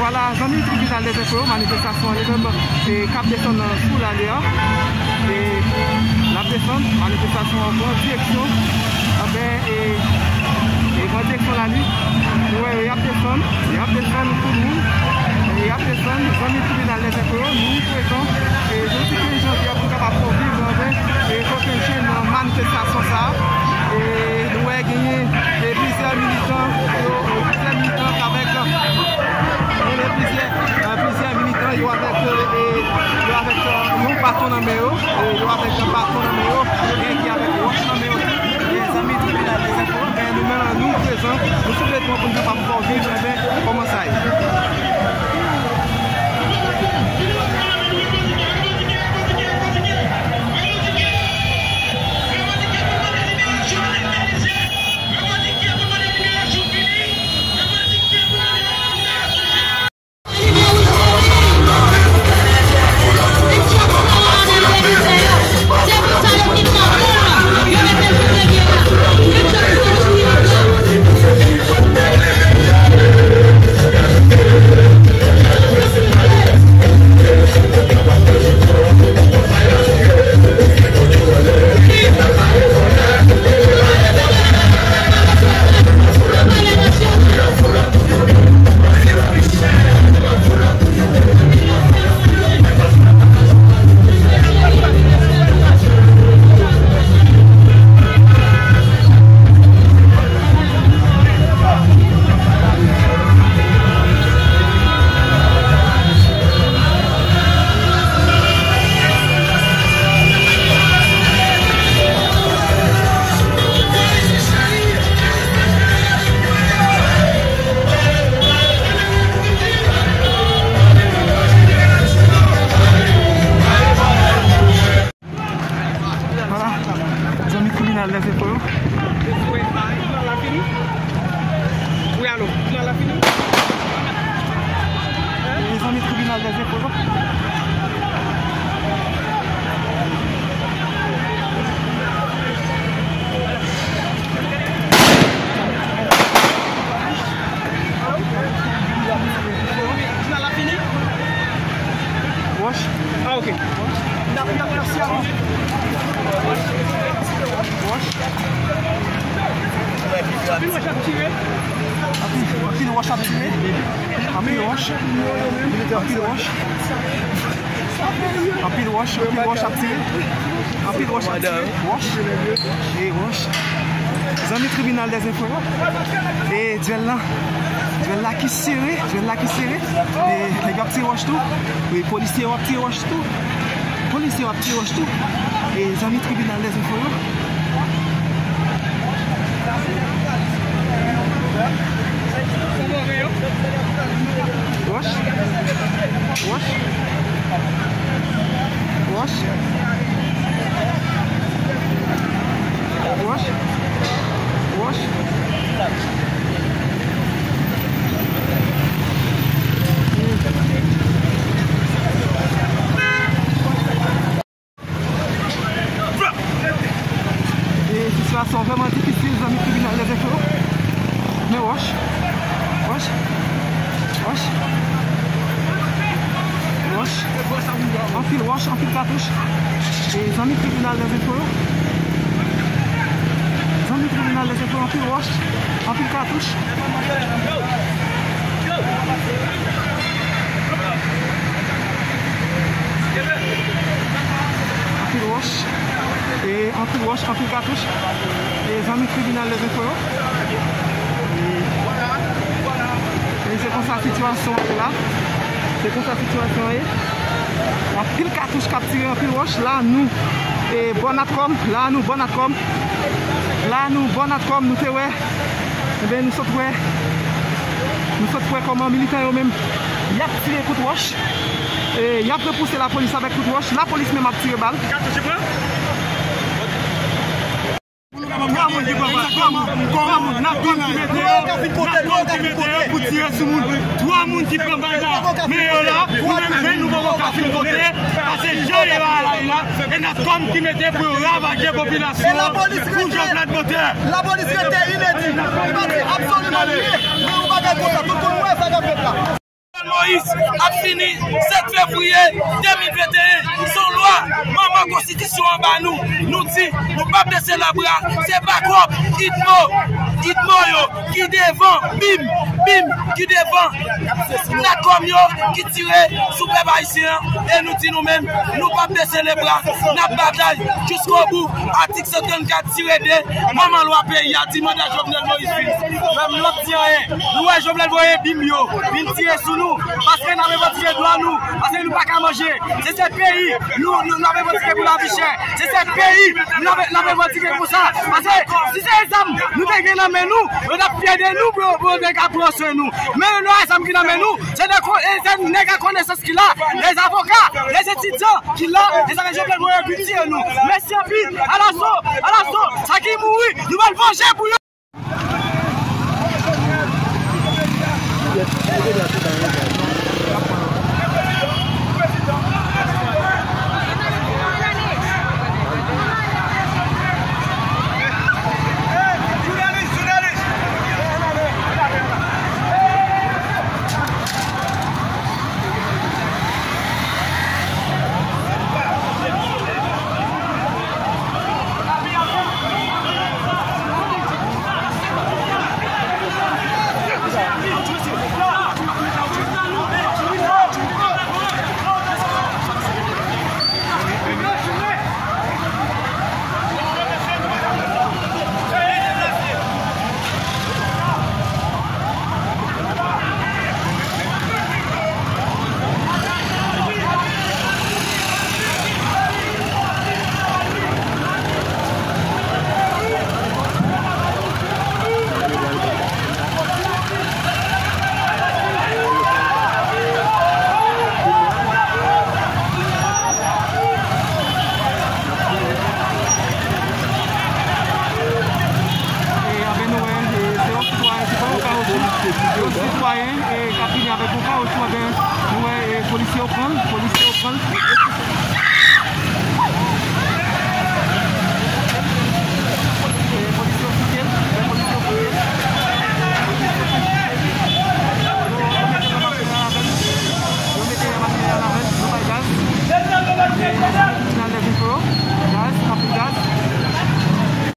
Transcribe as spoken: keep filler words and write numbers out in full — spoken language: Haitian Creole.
Vwala, zanmi Tribinal Dèzenfo yo, manifestasyon an li menm, e, k ap desann sou lari a. E, l ap desann, manifestasyon an pran direksyon, anben, e, e pran direksyon lari. Nou wè yo, y ap desann, y ap desann tout moun. E, y ap desann, zanmi Tribinal Dèzenfo yo, nou prezan. E, jodi kenz janvye a, pou n kapab fè w viv, anben, e, kokennchenn manifestasyon sa a. E, nou wè genyen, e, plizyè militan, yo, plizyè militan avèk, genyen plizyè, e, plizyè militan, yo avèk, e, e, yo avèk, e, yon baton nan men yo, e, yo avèk yon baton nan men yo, genyen ki avèk wòch nan men yo tou. E, zanmi Tribinal Dèzenfo, anben, nou menm, nou prezan, nou sou beton pou n kapab fè w viv, anben, kòman sa ye. Vwala, zanmi Tribinal Dèzenfo yo. Wi, alo. E zanmi Tribinal Dèzenfo yo. Wòch. Ah, ok. Wòch. Anpil wòch ap tire. Anpil, anpil wòch ap tire. Anpil wòch. Anpil wòch. Anpil wòch, anpil wòch ap tire. Anpil wòch ap tire. Wòch. E wòch. Zanmi Tribinal Dèzenfo yo. E dyèl la. Dyèl la ki sere. Dyèl la ki sere. E nèg yo ap tire wòch tou. E polisye yo ap tire wòch tou. Polisye yo ap tire wòch tou. E zanmi Tribinal Dèzenfo yo. Wòch. Wòch. Wòch. Wòch. Wòch. E sitiyasyon vrèman difisil, zanmi Tribinal Dèzenfo yo. Men wòch. Wòch. Wòch. Wòch. Anpil wòch, anpil katouch. E zanmi Tribinal Dèzenfo yo. Zanmi Tribinal Dèzenfo yo, anpil wòch, anpil katouch. Anpil wòch. E anpil wòch, anpil katouch. E zanmi Tribinal Dèzenfo yo. E, e se konsa sitiyasyon an ye la. Se konsa sitiyasyon an ye. Anpil katouch k ap tire, anpil wòch. La nou, e, bò Natcom. La nou, bò Natcom. La nou, bò Natcom, nou te wè. Enben, nou sot wè. Nou sot wè kòman militan yo menm, y ap tire kout wòch. E, y ap repouse lapolis avèk kout wòch. Lapolis menm ap tire bal. Twa moun ki pran bal, twa moun, twa moun, Natcom ki mete yo, Natcom ki mete yo pou tire sou moun. Twa moun ki pran bal la, men yo la, nou menm jèn nou poko ka fin konte, paske jan yo a la, la, e Natcom ki mete pou yo ravaje popilasyon an, pou Jovenel Moïse. Lapolis rete inedi, li pa di absoliman anyen, men yon bagay konsa, tout moun wè sa k ap fèt la. Moïse ap fini sèt fevriye de mil venteyen. Se yon lwa manman konstitisyon an ba nou. Nou di, nou p ap bese lè bra. Se bakòp Itmo, Itmo yo ki devan, bim, bim, ki devan Natcom yo ki tire sou pèp ayisyen an. E nou di nou menm, nou p ap bese lè bra. N ap batay jiskobou. Atik san trannkat tire de, manman lwa peyi a di manda Jovenel Moïse fini. Menm nou p ap di anyen. Nou wè Jovenel voye bim yo vin tire sou nou. Paske n ap revandike dwa nou. Paske nou pa ka manje. Se sèt peyi nou, nou, n ap revandike pou lavi chè. Se sèt peyi nou, n ap, n ap revandike pou sa. Paske si se zam nou te gen nan men nou, yo t ap fyè de nou pou, pou yo te ka pran swen nou. Men nou wè zam ki nan men nou, se de ko-, e se nèg a konesans ki la, lèzavoka, lèzetidyan ki la, e sa ke Jovenel voye vin tire nou. Mèsi anpil, alaso, alaso, sa ki mouri, nou pral vanje pou yo. E, anben, nou wè, e, se yon sitwayen, se pa yon kawotchou, se yon sitwayen, e, k ap vini avèk yon kawotchou, anben, nou wè, e, polisye yo pran l, polisye yo pran l.